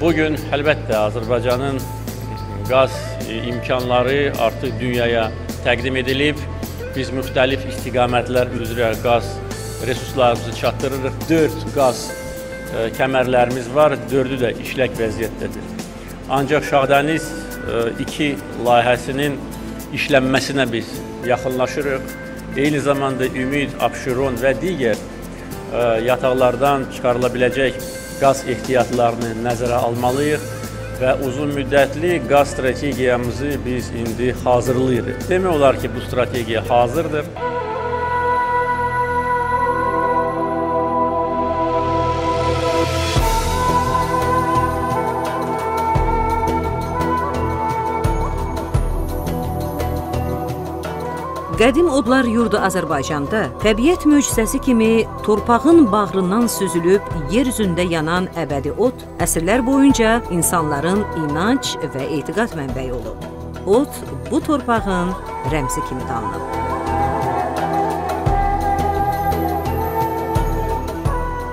Bugün əlbəttə Azərbaycanın qaz imkanları artıq dünyaya təqdim edilib. Biz müxtəlif istiqamətlər üzrə qaz resurslarımızı çatdırırıq. 4 qaz kəmərlərimiz var, 4-ü də işlək vəziyyətdədir. Ancaq Şahdəniz 2 layihəsinin işlənməsinə biz yaxınlaşırıq. Eyni zamanda Ümid, Abşeron və digər yataqlardan çıxarıla biləcək qaz ehtiyatlarını nəzərə almalıyıq və uzun müddətli qaz strategiyamızı biz indi hazırlayırıq. Demək olar ki, bu strategiya hazırdır. Qədim odlar yurdu Azərbaycanda təbiət möcüzəsi kimi torpağın bağrından süzülüb yer üzündə yanan əbədi ot əsrlər boyunca insanların inanc və etiqad mənbəyi olub. Ot bu torpağın rəmzi kimi tanınıb.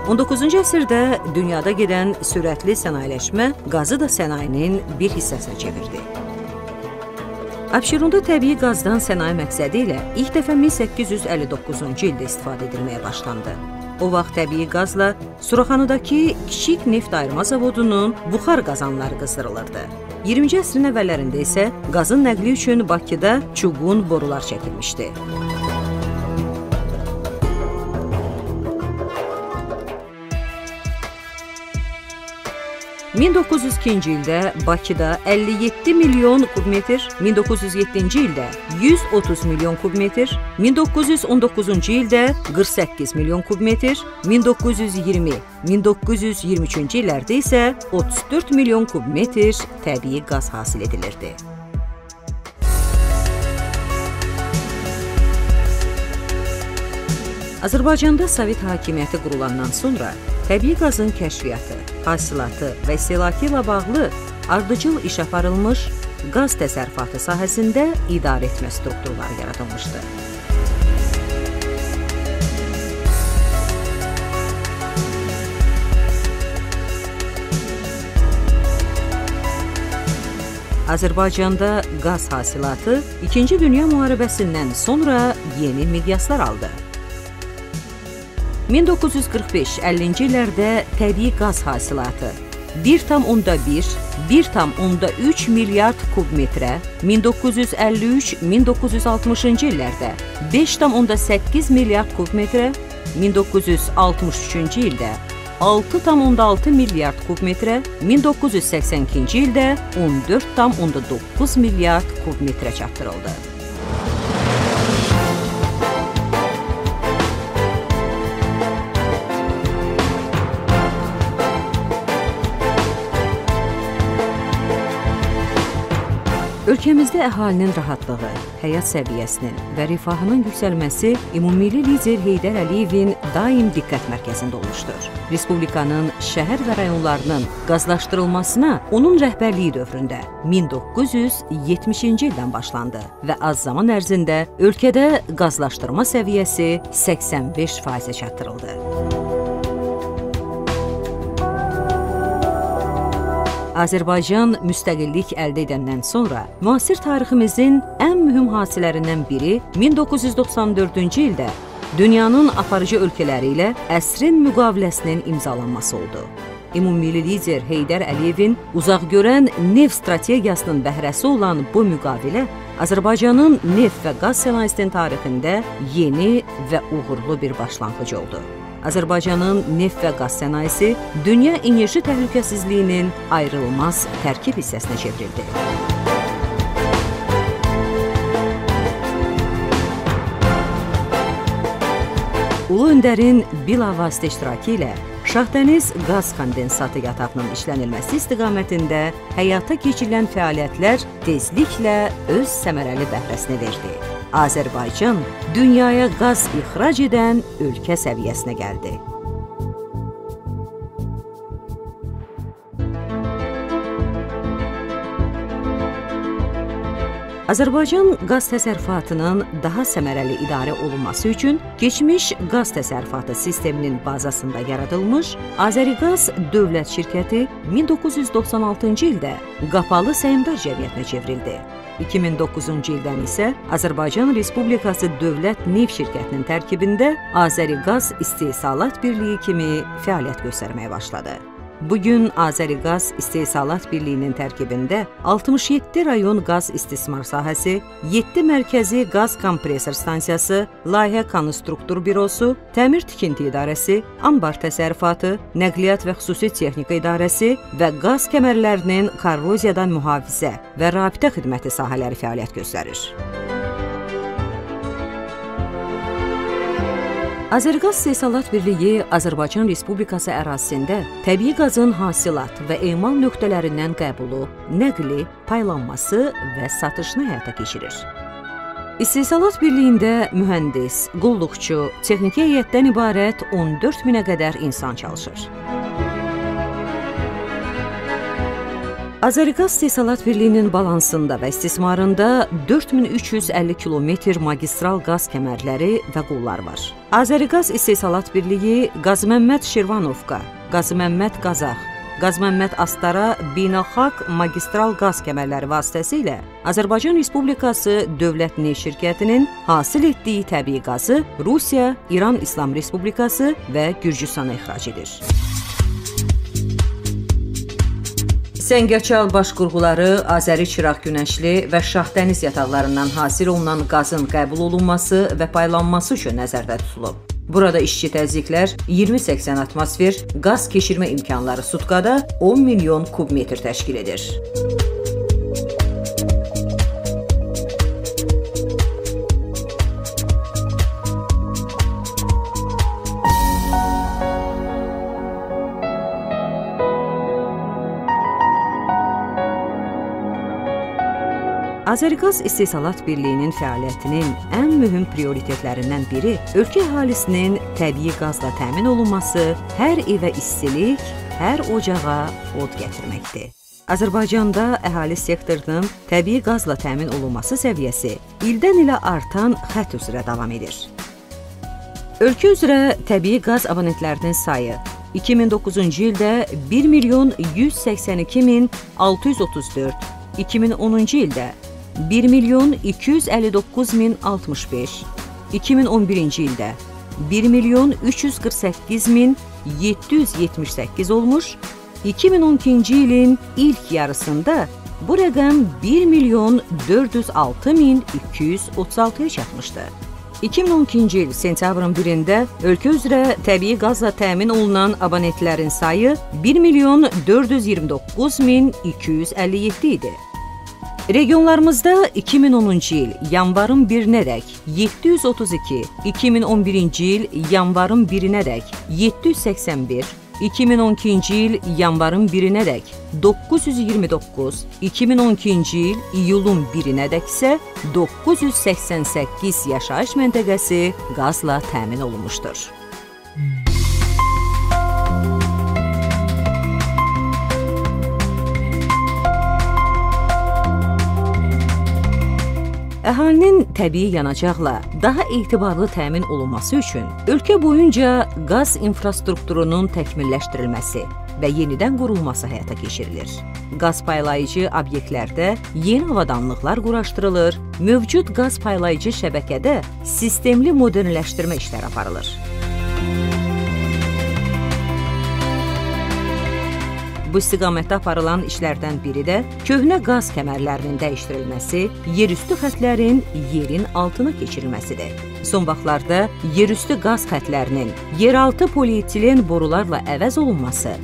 19-cu əsrdə dünyada gedən sürətli sənayeləşmə qazı da sənayenin bir hissəsinə çevirdi. Abşeronda təbii qazdan sənaye məqsədi ilə ilk dəfə 1859-cu ildə istifadə edilməyə başlandı. O vaxt təbii qazla Suraxanıdakı kiçik neft ayırma zavodunun buxar qazanları qızdırılırdı. 20-ci əsrin əvvəllərində isə qazın nəqli üçün Bakıda çuğun borular çəkilmişdi. ...1902-ci ildə Bakıda 57 milyon kubmetr, 1907-ci ildə 130 milyon kubmetr, 1919-cu ildə 48 milyon kubmetr, 1920-1923-cü illərdə isə 34 milyon kubmetr təbii qaz hasil edilirdi. Azərbaycanda Sovet hakimiyyəti qurulandan sonra təbii qazın kəşfiyyatı, hasilatı və istehlakı ilə bağlı ardıcıl iş aparılmış, qaz təsərrüfatı sahəsində idarə etmə strukturları yaradılmışdı. Azərbaycanda qaz hasilatı İkinci Dünya Müharibəsindən sonra yeni miqyaslar aldı. 1945-50-ci illərdə təbii qaz hasilatı 1,1, 1,3 milyard kubmetrə, 1953-1960-cı illərdə 5,8 milyard kubmetrə, 1963-cü ildə 6,6 milyard kubmetrə, 1982-ci ildə 14,9 milyard kubmetrə çatdırıldı. Ölkəmizdə əhalinin rahatlığı, həyat səviyyəsinin və rifahının yüksəlməsi ümummilli lider Heydər Əliyevin daim diqqət mərkəzində olmuşdur. Respublikanın şəhər və rayonlarının qazlaşdırılmasına onun rəhbərliyi dövründə 1970-ci ildən başlandı və az zaman ərzində ölkədə qazlaşdırma səviyyəsi 85%-ə çatdırıldı. Azərbaycan müstəqillik əldə edəndən sonra müasir tariximizin ən mühüm hadisələrindən biri 1994-cü ildə dünyanın aparıcı ölkələri ilə əsrin müqaviləsinin imzalanması oldu. Ümummilli lider Heydər Əliyevin uzaqgörən neft strategiyasının bəhrəsi olan bu müqavilə Azərbaycanın neft və qaz sənayesinin tarixində yeni və uğurlu bir başlanğıc oldu. Azərbaycanın neft və qaz sənayesi dünya enerji təhlükəsizliyinin ayrılmaz tərkib hissəsinə çevrildi. Ulu Öndərin bilavasitə iştirakı ilə Şahdəniz qaz kondensatı yatağının işlənilməsi istiqamətində həyata keçirilən fəaliyyətlər tezliklə öz səmərəli bəhrəsini verdi. Azərbaycan dünyaya qaz ixrac edən ölkə səviyyəsinə gəldi. Azərbaycan qaz təsərrüfatının daha səmərəli idarə olunması üçün keçmiş qaz təsərrüfatı sisteminin bazasında yaradılmış Azəriqaz Dövlət Şirkəti 1996-cı ildə Qapalı Səhmdar Cəmiyyətinə çevrildi. 2009-cu ildən isə Azərbaycan Respublikası Dövlət Neft Şirkətinin tərkibində Azəriqaz İstehsalat Birliyi kimi fəaliyyət göstərməyə başladı. Bugün Azəriqaz İstehsalat Birliyinin tərkibində 67 rayon qaz istismar sahəsi, 7 mərkəzi qaz kompresor stansiyası, layihə konstruktor bürosu, təmir tikinti idarəsi, anbar təsərrüfatı, nəqliyyat və xüsusi texnika idarəsi və qaz kəmərlərinin korroziyadan mühafizə və rabitə xidməti sahələri fəaliyyət göstərir. Azəriqaz İstehsalat Birliyi Azərbaycan Respublikası ərazisində təbii qazın hasilat və emal nöqtələrindən qəbulu, nəqli, paylanması və satışını həyata keçirir. İstehsalat Birliyində mühəndis, qulluqçu, texniki heyətdən ibarət 14 minə qədər insan çalışır. Azəriqaz İstehsalat Birliyinin balansında və istismarında 4350 kilometr magistral qaz kəmərləri və qollar var. Azəriqaz İstehsalat Birliyi Qazıməmməd Şirvanovka, Qazıməmməd Qazax, Qazıməmməd Astara beynəlxalq magistral qaz kəmərləri vasitəsilə Azərbaycan Respublikası Dövlət Neft Şirkətinin hasil etdiyi təbii qazı Rusiya, İran İslam Respublikası və Gürcüstana ixrac edir. Səngəçal baş qurğuları Azəri Çıraq Günəşli və Şahdəniz yataqlarından hasil olunan qazın qəbul olunması və paylanması üçün nəzərdə tutulub. Burada işçi təzyiqlər 20-80 atmosfer, qaz keçirmə imkanları sutkada 10 milyon kub metr təşkil edir. Azəriqaz İstehsalat Birliyinin fəaliyyətinin ən mühüm prioritetlərindən biri ölkə əhalisinin təbii qazla təmin olunması, hər evə istilik, hər ocağa od gətirməkdir. Azərbaycanda əhali sektorunun təbii qazla təmin olunması səviyyəsi ildən ilə artan xətt üzrə davam edir. Ölkə üzrə təbii qaz abonentlərinin sayı 2009-cu ildə 1 182 634, 2010-cu ildə 1 259 065, 2011-ci ildə 1 348 778 olmuş, 2012-ci ilin ilk yarısında bu rəqəm 1 406 236-ya çatmışdı. 2012-ci il sentyabrın 1-də ölkə üzrə təbii qazla təmin olunan abonentlərin sayı 1 429 257 idi. Regionlarımızda 2010-cu il yanvarın 1-nədək 732, 2011-ci il yanvarın 1-nədək 781, 2012-ci il yanvarın 1-nədək 929, 2012-ci il iyulun 1-nədək isə 988 yaşayış məntəqəsi qazla təmin olunmuşdur. Əhalinin təbii yanacaqla daha etibarlı təmin olunması üçün ölkə boyunca qaz infrastrukturunun təkmilləşdirilməsi və yenidən qurulması həyata keçirilir. Qaz paylayıcı obyektlərdə yeni avadanlıqlar quraşdırılır, mövcud qaz paylayıcı şəbəkədə sistemli modernləşdirmə işləri aparılır. Bu istiqamətdə aparılan işlərdən biri də köhnə qaz kəmərlərinin dəyişdirilməsi, yerüstü xətlərin yerin altına keçirilməsidir. Son vaxtlarda yerüstü qaz xətlərinin yeraltı polietilen borularla əvəz olunması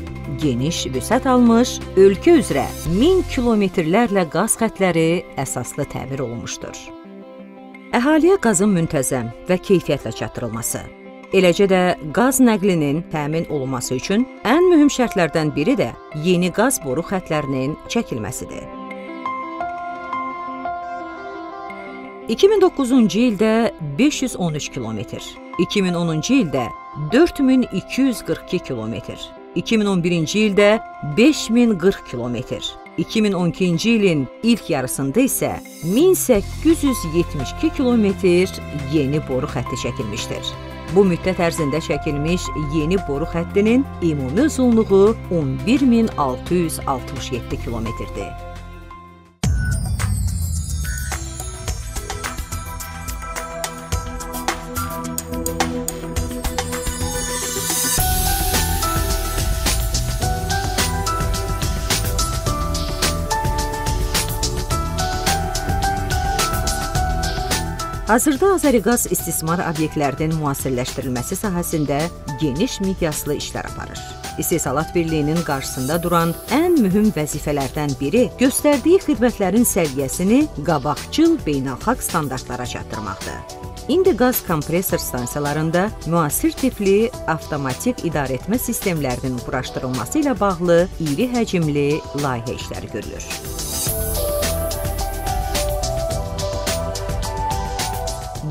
geniş vüsət almış, ölkə üzrə 1000 kilometrlərlə qaz xətləri əsaslı təmir olunmuşdur. Əhaliyə qazın müntəzəm və keyfiyyətlə çatdırılması, eləcə də qaz nəqlinin təmin olunması üçün ən mühüm şərtlərdən biri də yeni qaz boru xətlərinin çəkilməsidir. 2009-cu ildə 513 kilometr, 2010-cu ildə 4242 kilometr, 2011-ci ildə 5040 kilometr, 2012-ci ilin ilk yarısında isə 1872 kilometr yeni boru xətti çəkilmişdir. Bu müddət ərzində çəkilmiş yeni boru xəttinin ümumi uzunluğu 11667 kilometrdir. Hazırda Azəriqaz istismar obyektlərinin müasirləşdirilməsi sahəsində geniş miqyaslı işlər aparır. İstehsalat Birliyinin qarşısında duran ən mühüm vəzifələrdən biri göstərdiyi xidmətlərin səviyyəsini qabaqcıl beynəlxalq standartlara çatdırmaqdır. İndi qaz kompresor stansiyalarında müasir tipli avtomatik idarəetmə sistemlərinin quraşdırılması ilə bağlı iri həcmli layihə işləri görülür.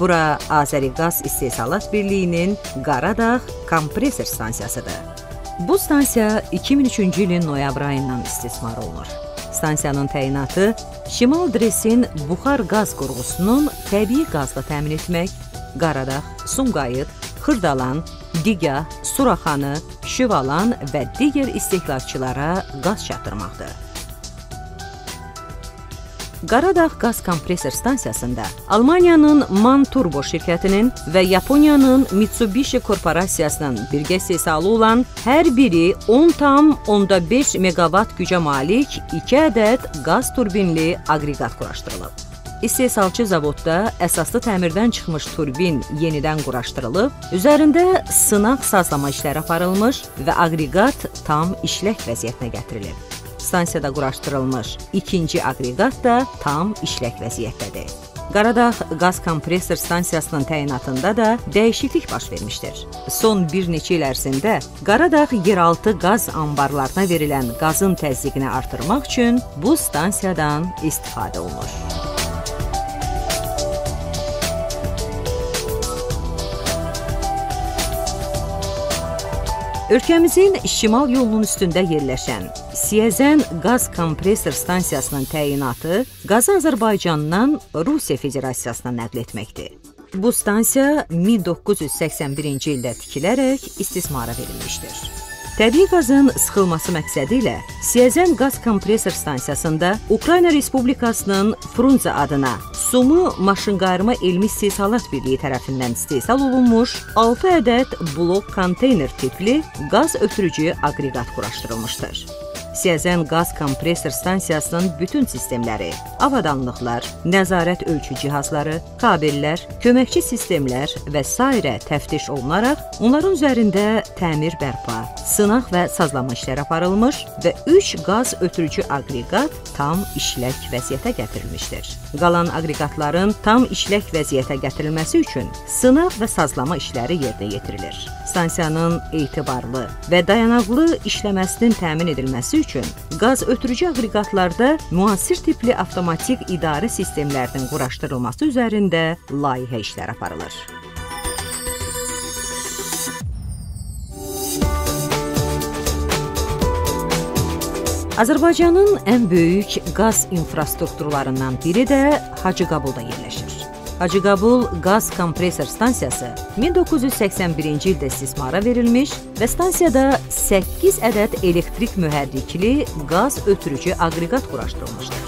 Bura Azəriqaz İstehsalat Birliyinin Qaradağ kompresor stansiyasıdır. Bu stansiya 2003-cü ilin noyabr ayından istismar olunur. Stansiyanın təyinatı Şimal Dresin buxar qaz qurğusunun təbii qazla təmin etmək, Qaradağ, Sumqayıt, Xırdalan, Digah, Suraxanı, Şüvalan və digər istehlakçılara qaz çatdırmaqdır. Qaradağ qaz kompresor stansiyasında Almaniyanın MAN Turbo şirkətinin və Yaponiyanın Mitsubishi korporasiyasının birgə istehsalı olan hər biri 10,5 meqavat gücə malik 2 ədəd qaz turbinli aqreqat quraşdırılıb. İstehsalçı zavodda əsaslı təmirdən çıxmış turbin yenidən quraşdırılıb, üzərində sınaq sazlama işləri aparılmış və aqreqat tam işlək vəziyyətinə gətirilib. Stansiyada quraşdırılmış ikinci aqreqat da tam işlək vəziyyətdədir. Qaradağ qaz kompresor stansiyasının təyinatında da dəyişiklik baş vermişdir. Son bir neçə il ərzində Qaradağ yeraltı qaz anbarlarına verilən qazın təzyiqini artırmaq üçün bu stansiyadan istifadə olunur. Ölkəmizin şimal yolunun üstündə yerləşən Siyəzən qaz kompresor stansiyasının təyinatı qazı Azərbaycandan Rusiya Federasiyasına nəql etməkdir. Bu stansiya 1981-ci ildə tikilərək istismara verilmişdir. Təbii qazın sıxılması məqsədi ilə Siyəzən qaz kompresor stansiyasında Ukrayna Respublikasının Frunze adına Sumu Maşınqayırma Elmi İstehsalat Birliyi tərəfindən istehsal olunmuş 6 ədəd blok konteyner tipli qaz ötürücü aqreqat quraşdırılmışdır. Siyəzən qaz kompresor stansiyasının bütün sistemləri, avadanlıqlar, nəzarət ölçü cihazları, kabellər, köməkçi sistemlər və sairə təftiş olunaraq, onların üzərində təmir bərpa, sınaq və sazlama işləri aparılmış və 3 qaz ötürücü aqreqat tam işlək vəziyyətə gətirilmişdir. Qalan aqreqatların tam işlək vəziyyətə gətirilməsi üçün sınaq və sazlama işləri yerinə yetirilir. Stansiyanın etibarlı və dayanaqlı işləməsinin təmin edilməsi üçün qaz ötürücü aqreqatlarda müasir tipli avtomatik idarə sistemlərinin quraşdırılması üzərində layihə işləri aparılır. Azərbaycanın ən böyük qaz infrastrukturlarından biri də Hacıqabulda yerləşir. Hacıqabul qaz kompresor stansiyası 1981-ci ildə istismara verilmiş və stansiyada 8 ədəd elektrik mühərrikli qaz ötürücü aqreqat quraşdırılmışdır.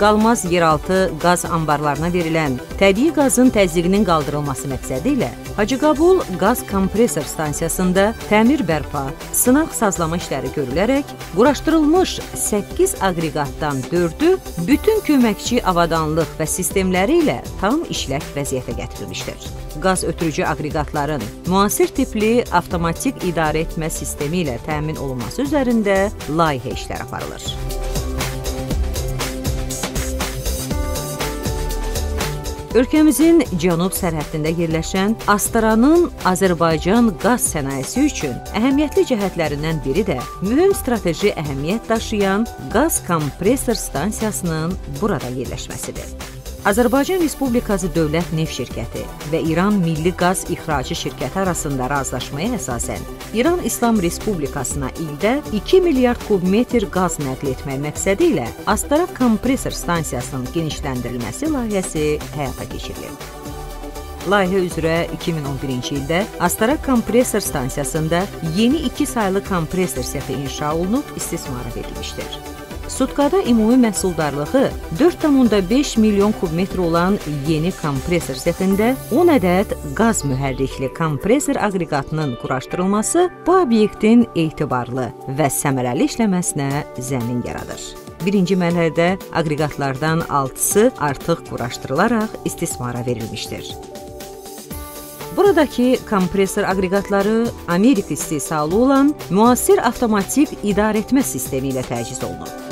Qalmaz yeraltı qaz anbarlarına verilən təbii qazın təzyiqinin qaldırılması məqsədi ilə Hacıqabul qaz kompresor stansiyasında təmir bərpa, sınaq sazlama işləri görülərək quraşdırılmış 8 aqreqatdan 4-ü bütün köməkçi avadanlıq və sistemləri ilə tam işlək vəziyyətə gətirilmişdir. Qaz ötürücü aqreqatların müasir tipli avtomatik idarə etmə sistemi ilə təmin olunması üzərində layihə işləri aparılır. Ölkəmizin cənub sərhəddində yerləşən Astaranın Azərbaycan qaz sənayesi üçün əhəmiyyətli cəhətlərindən biri də mühüm strateji əhəmiyyət daşıyan qaz kompresor stansiyasının burada yerləşməsidir. Azərbaycan Respublikası Dövlət Neft Şirkəti və İran Milli Qaz İxracı Şirkəti arasında razılaşmaya əsasən İran İslam Respublikasına ildə 2 milyard kubmetr qaz nəql etmək məqsədi ilə Astara kompresor stansiyasının genişləndirilməsi layihəsi həyata keçirilib. Layihə üzrə 2011-ci ildə Astara kompresor stansiyasında yeni 2 saylı kompresor sexi inşa olunub istismara verilmişdir. Sutkada ümumi məhsuldarlığı 4,5 milyon kubmetr olan yeni kompresor sexində 10 ədəd qaz mühərrikli kompresor aqreqatının quraşdırılması bu obyektin etibarlı və səmərəli işləməsinə zəmin yaradır. Birinci mərhələdə aqreqatlardan 6-sı artıq quraşdırılaraq istismara verilmişdir. Buradakı kompresor aqreqatları Amerika istehsalı olan müasir avtomatik idarəetmə sistemi ilə təchiz olunub.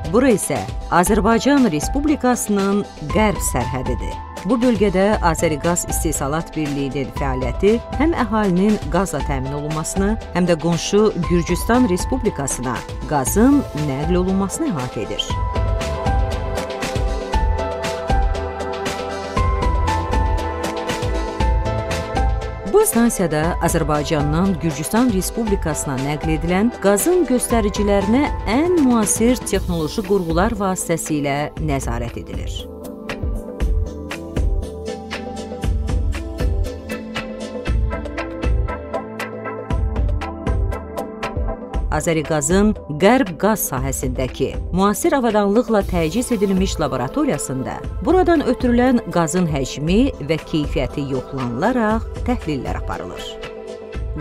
Bura isə Azərbaycan Respublikasının qərb sərhədidir. Bu bölgədə Azəriqaz İstehsalat Birliyinin fəaliyyəti həm əhalinin qazla təmin olunmasını, həm də qonşu Gürcüstan Respublikasına qazın nəql olunmasını əhatə edir. Bu stansiyada Azərbaycandan Gürcüstan Respublikasına nəql edilən qazın göstəricilərinə ən müasir texnoloji qurğular vasitəsilə nəzarət edilir. Azəriqazın qərb qaz sahəsindəki müasir avadanlıqla təchiz edilmiş laboratoriyasında buradan ötürülən qazın həcmi və keyfiyyəti yoxlanılaraq təhlillər aparılır.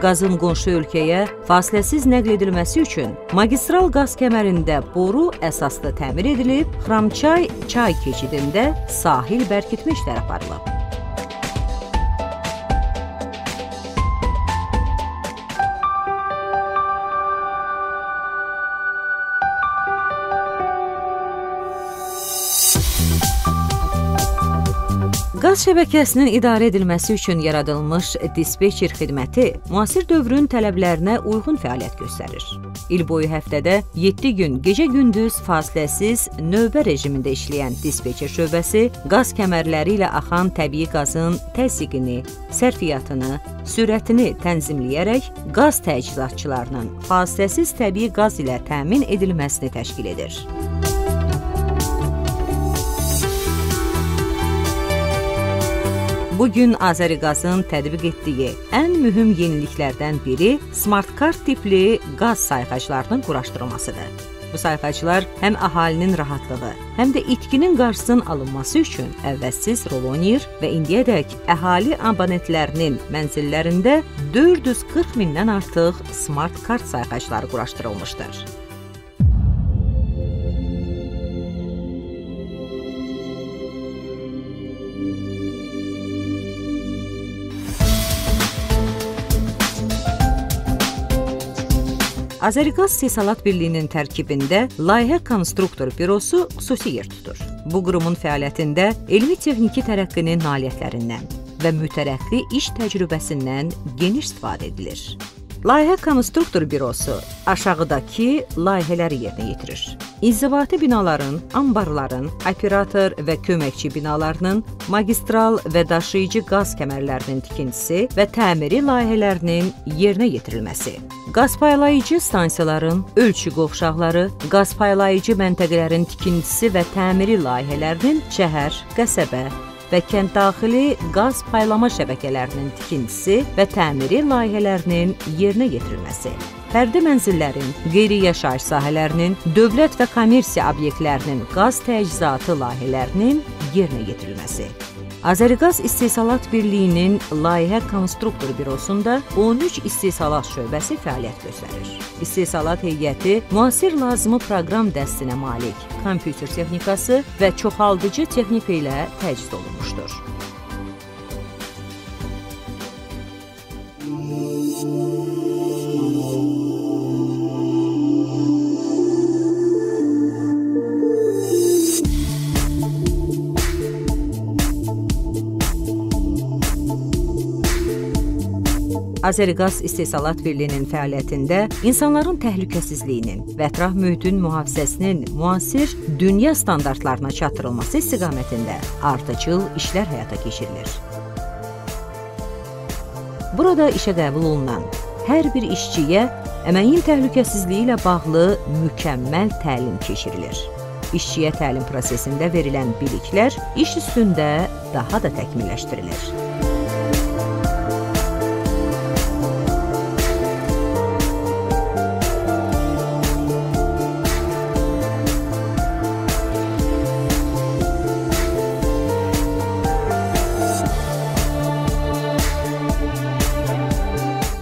Qazın qonşu ölkəyə fasiləsiz nəql edilməsi üçün magistral qaz kəmərində boru əsaslı təmir edilib, Xramçay çay keçidində sahil bərkitmə işləri aparılıb. Qaz şəbəkəsinin idarə edilməsi üçün yaradılmış dispetçer xidməti müasir dövrün tələblərinə uyğun fəaliyyət göstərir. İl boyu həftədə 7 gün gecə-gündüz fasiləsiz növbə rejimində işləyən dispetçer şöbəsi qaz kəmərləri ilə axan təbii qazın təzyiqini, sərfiyyatını, sürətini tənzimləyərək qaz təchizatçılarının fasiləsiz təbii qaz ilə təmin edilməsini təşkil edir. Bugün Azəriqazın tətbiq etdiyi ən mühüm yeniliklərdən biri smart kart tipli qaz sayğaclarının quraşdırılmasıdır. Bu sayğaclar həm əhalinin rahatlığı, həm də itkinin qarşısının alınması üçün əvəzsiz rol oynayır və indiyədək əhali abonentlərinin mənzillərində 440 mindən artıq smart kart sayğacları quraşdırılmışdır. Azəriqaz İstehsalat Birliyinin tərkibində Layihə Konstruktor Bürosu xüsusi yer tutur. Bu qurumun fəaliyyətində elmi-texniki tərəqqinin nailiyyətlərindən və mütərəqqi iş təcrübəsindən geniş istifadə edilir. Layihə Konstruktor Bürosu aşağıdakı layihələri yerinə yetirir. İnzibati binaların, anbarların, operator və köməkçi binalarının, magistral və daşıyıcı qaz kəmərlərinin tikintisi və təmiri layihələrinin yerinə yetirilməsi, qaz paylayıcı stansiyaların, ölçü qovşaqları, qaz paylayıcı məntəqələrin tikintisi və təmiri layihələrinin şəhər, qəsəbə və kənd daxili qaz paylama şəbəkələrinin tikintisi və təmiri layihələrinin yerinə yetirilməsi, fərdi mənzillərin, qeyri-yaşayış sahələrinin, dövlət və kommersiya obyektlərinin qaz təchizatı layihələrinin yerinə yetirilməsi. Azəriqaz İstehsalat Birliyinin Layihə Konstruktor Bürosunda 13 istehsalat şöbəsi fəaliyyət göstərir. İstehsalat heyəti müasir lazımı proqram dəstinə malik kompüter texnikası və çoxaldıcı texnika ilə təchiz olunmuşdur. Azəriqaz İstehsalat Birliyinin fəaliyyətində insanların təhlükəsizliyinin və ətraf mühitin mühafizəsinin müasir dünya standartlarına çatdırılması istiqamətində ardıcıl işlər həyata keçirilir. Burada işə qəbul olunan hər bir işçiyə əməyin təhlükəsizliyi ilə bağlı mükəmməl təlim keçirilir. İşçiyə təlim prosesində verilən biliklər iş üstündə daha da təkmilləşdirilir.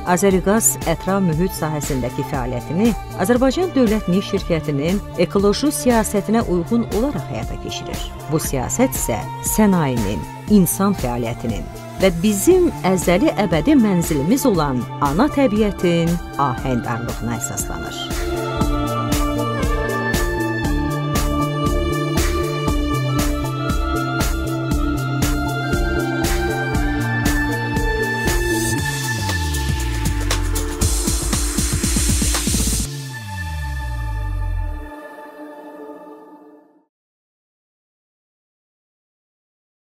Azəriqaz ətraf mühit sahəsindəki fəaliyyətini Azərbaycan Dövlət Neft Şirkətinin ekoloji siyasətinə uyğun olaraq həyata keçirir. Bu siyasət isə sənayinin, insan fəaliyyətinin və bizim əzəli əbədi mənzilimiz olan ana təbiətin ahəngdarlığına əsaslanır.